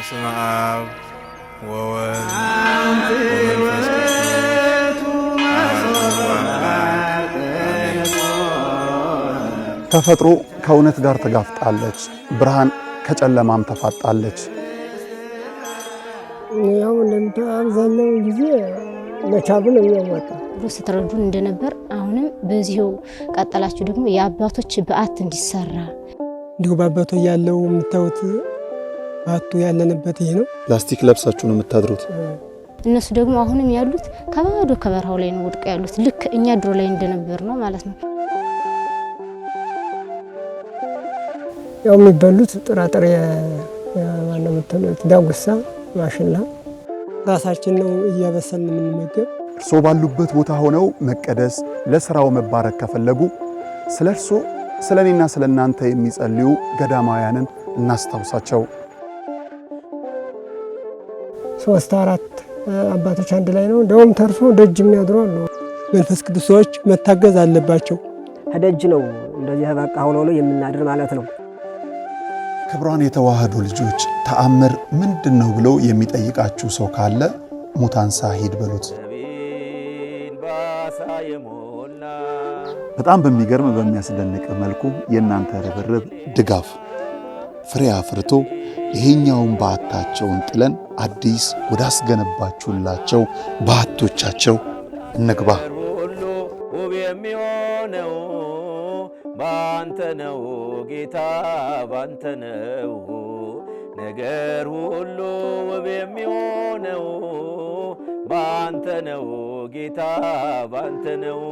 በስመ አብ ወወልድ ወመንፈስ ቅዱስ አሐዱ አምላክ አሜን። ተፈጥሮ ከእውነት ጋር ተጋፍጣለች፣ ብርሃን ከጨለማም ተፋጣለች። ያው እንደምታየው አብዛኛውን ጊዜ መቻሉ ነው የሚያዋጣው። ብሎ ስትረዱን እንደነበር አሁንም በዚሁ ቀጠላችሁ ደግሞ የአባቶች በዓት እንዲሰራ። እንዲሁ በአባቶ ያለው የምታዩት በዓቱ ያለንበት ይህ ነው። ላስቲክ ለብሳችሁ ነው የምታድሩት? እነሱ ደግሞ አሁንም ያሉት ከባዶ ከበረሃው ላይ ነው ወድቀው ያሉት። ልክ እኛ ድሮ ላይ እንደነበር ነው ማለት ነው። ያው የሚበሉት ጥራጥሬ፣ ማነው የምትሉት፣ ዳጉሳ፣ ማሽላ። ራሳችን ነው እያበሰልን የምንመገብ። እርስዎ ባሉበት ቦታ ሆነው መቀደስ፣ ለሥራው መባረክ ከፈለጉ ስለ እርስዎ፣ ስለ እኔና ስለ እናንተ የሚጸልዩ ገዳማውያንን እናስታውሳቸው። ሶስት አራት አባቶች አንድ ላይ ነው። እንደውም ተርፎ ደጅ የሚያድሩ አሉ። መንፈስ ቅዱስ ሰዎች መታገዝ አለባቸው። ከደጅ ነው እንደዚህ በቃ ሆኖ ነው የምናድር ማለት ነው። ክቡራን የተዋህዶ ልጆች፣ ተአምር ምንድን ነው ብሎ የሚጠይቃችሁ ሰው ካለ ሙታንሳ ሂድ በሉት። በጣም በሚገርም በሚያስደንቅ መልኩ የእናንተ ርብርብ ድጋፍ ፍሬ አፍርቶ ይሄኛውን በዓታቸውን ጥለን አዲስ ወዳስገነባችሁላቸው በዓቶቻቸው እንግባ። ሁሉ ውብ የሚሆነው ባንተ ነው ጌታ፣ ባንተ ነው። ነገር ሁሉ ውብ የሚሆነው ባንተ ነው ጌታ፣ ባንተ ነው።